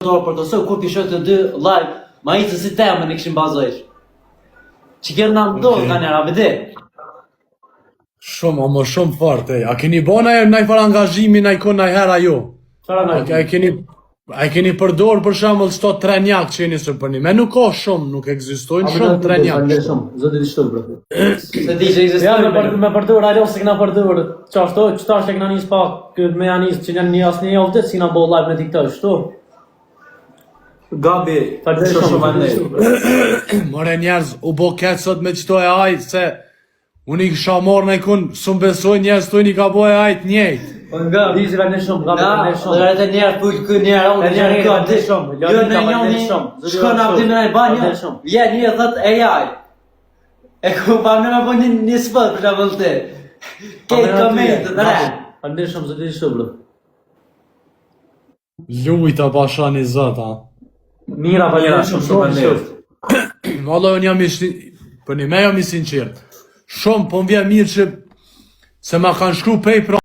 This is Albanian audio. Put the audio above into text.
Dorë për Kosovë, kur t'i shoh të dy live, ma i si temën e kishim bazojsh. Që kjerë në ndodhë, okay. ka njëra, vëde. Shumë, ama shumë fort, ej. A keni bo naj naj farë angazhimi, naj kon naj herë ajo? Çfarë angazhimi? A keni, a keni përdor për shembull qëto trenjak që jeni së për një? Me nuk ka shumë, nuk ekzistojnë shumë trenjak. A shumë, zoti të shtu, bro. Se di që ekzistojnë. Ja, me, për, me përdor, alo, se kena përdor. Qashtu, qëta është e kena nis pak, me ja nis që janë një asnjë javë ditë si kena bo live në TikTok, shtu. Gabi, shumë shumë faleminderit. More njerëz, u bo keq sot me qëto AI, se unë i kisha marrë në kun, s'më besojnë njerëz, thojnë i ka bo AI të njëjtë. Po Gabi, Dizi faleminderit shumë, Gabi faleminderit shumë. Dhe edhe njerëz po kë njerëz, unë njerëz kë faleminderit shumë. Jo në njëri shumë. Shkon aty në banjë. Vjen një thot AI. E ku pa në me po një, një spot për shembull ti. Ke komente të re. Faleminderit shumë, zoti shumë bro. Lujta pasha një zot, a. Mira, faleminderit shumë, shumë faleminderit. Valla unë jam i shi... për një me jam i sinqert. Shumë po më vjen mirë që se ma kanë shkru pej pra.